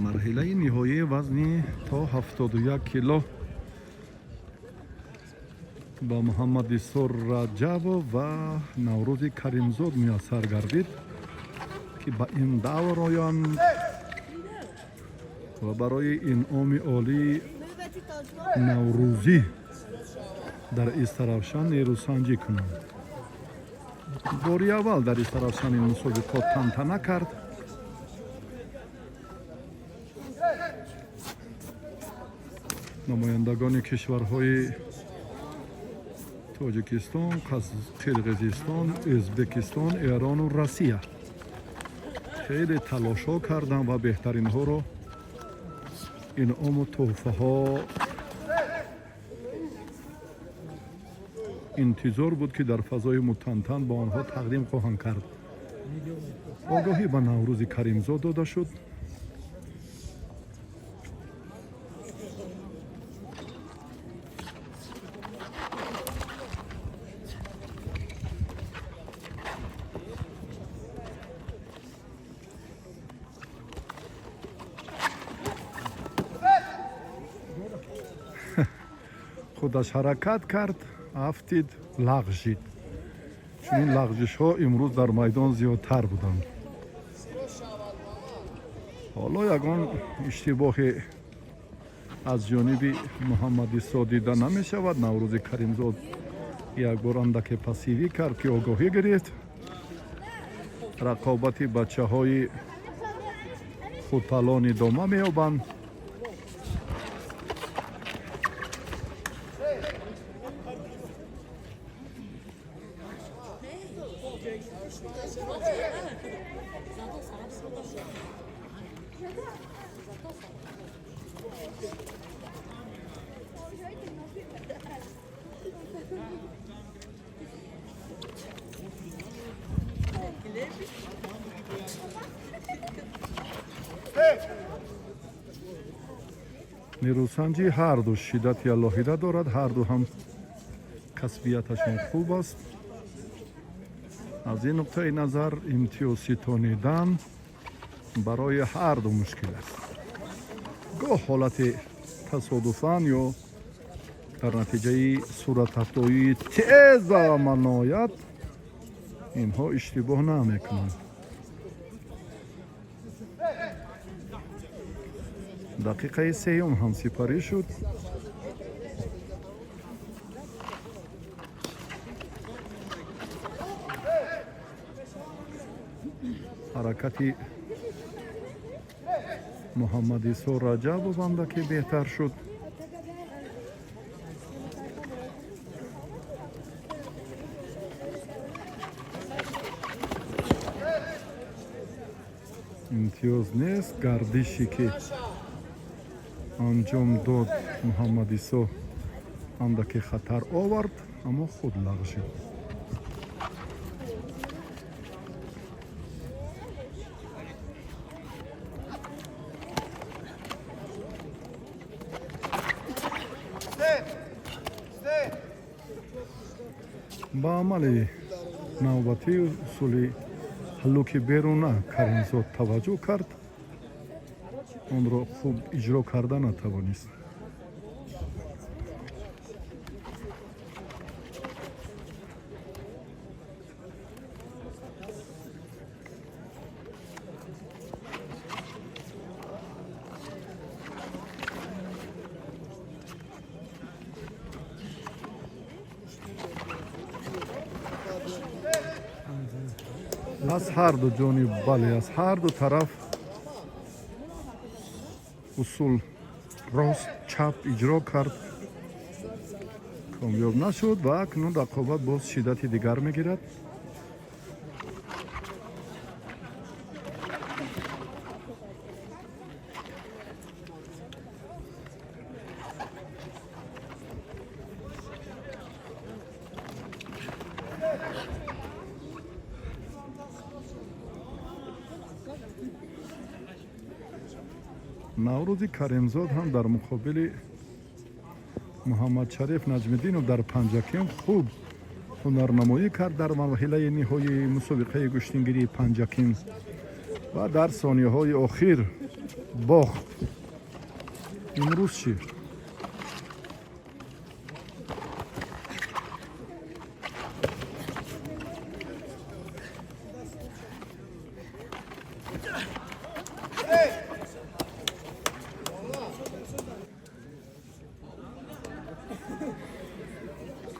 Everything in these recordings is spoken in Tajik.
Марҳилаи ниҳоии вазни то 71 кило ба Муҳаммадисор Раҷабов ва Наврӯзи Каримзод муяссар гардид, ки ба ин давр оянд ва барои инъоми олии наврӯзӣ дар Истаравшан нерӯсанҷӣ кунанд. Бори аввал дар Истаравшан ин мусобиқот тантана кард. Намояндагони кишварҳои Тоҷикистон, Қирғизистон, Ӯзбекистон, Эрону Россия хеле талошҳо карданд ва беҳтаринҳоро инъому тӯҳфаҳо интизор буд, ки дар фазои мутантан ба онҳо тақдим хоҳанд кард. Огоҳӣ ба Наврӯзи Каримзод дода шуд. Худаш ҳаракат кард, афтид, лағжид. Чунин лағжишҳо имрӯз дар майдон зиёдтар буданд. Ҳоло ягон иштибоҳе аз ҷониби Муҳаммадисо дида намешавад. Наврӯзи Каримзод якбор андаке пассивӣ кард, ки огоҳӣ гирифт. Рақобати бачаҳои Хуталон идома меёбанд. Нерӯсанҷи ҳарду шиддати алоҳида дорад, ҳарду ҳам касбияташон хуб аст. Аз ин нуқтаи назар имтиёз ситонидан барои ҳарду мушкил аст. Гоҳ ҳолати тасодуфан ё дар натиҷаи суратафтоии тез ба амал наояд, инҳо иштибоҳ намекунанд. Дақиқаи сеюм ҳам сипарӣ шуд. Ҳаракати Муҳаммадисо Раҷабов андаке беҳтар шуд. Имтиёз нест. Гардише, ки анҷом дод Муҳаммадисо, андаке хатар овард, аммо худ лағжид. Ба амали навбатӣ усули ҳаллуки беруна Каримзод таваҷҷӯҳ кард, онро хуб иҷро карда натавонист. Аз ҳарду ҷониб, бале, аз ҳарду тараф усул рост, чап иҷро кард, комёб нашуд ва акнун рақобат боз шиддати дигар мегирад. Наврӯзи Каримзод ҳам дар муқобили Муҳаммадшариф Наҷмиддинов дар Панҷакент хуб ҳунарнамоӣ кард дар марҳилаи ниҳоии мусобиқаи гӯштингирии Панҷакент ва дар сонияҳои охир Бохт. Имрӯз чӣ?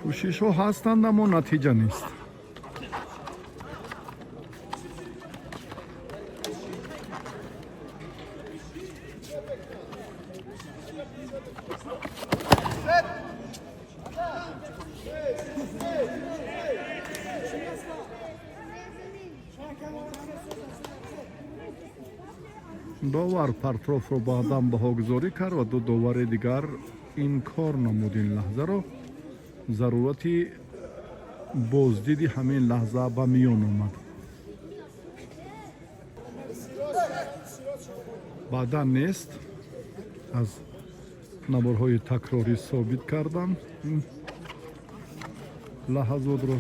Кӯшишҳо ҳастанд, аммо натиҷа нест. Довар партофро баъдан баҳогузорӣ кард ва ду довари дигар инкор намуд ин лаҳзаро. Зарурати боздиди ҳамин лаҳза ба миён омад. Баъдан нест, аз наворҳои такрорӣ собит кардам ин лаҳазотро.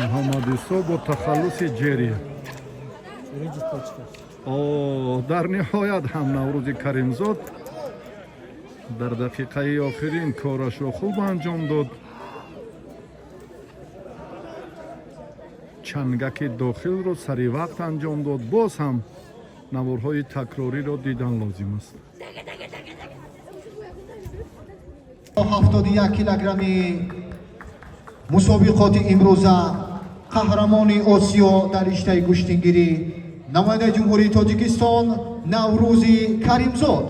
Муҳаммад Исо бо тахаллуси Ҷери. О, дар ниҳоят ҳам Наврӯзи Каримзод дар дақиқаи охирин корашро хуб анҷом дод. Чангаки дохилро сари вақт анҷом дод. Боз ҳам наворҳои такрориро дидан лозим аст. 71 килограмми мусобиқоти имрӯза, қаҳрамони Осиё дар риштаи гӯштингирӣ, намояндаи Ҷумҳурии Тоҷикистон Наврӯзи Каримзод.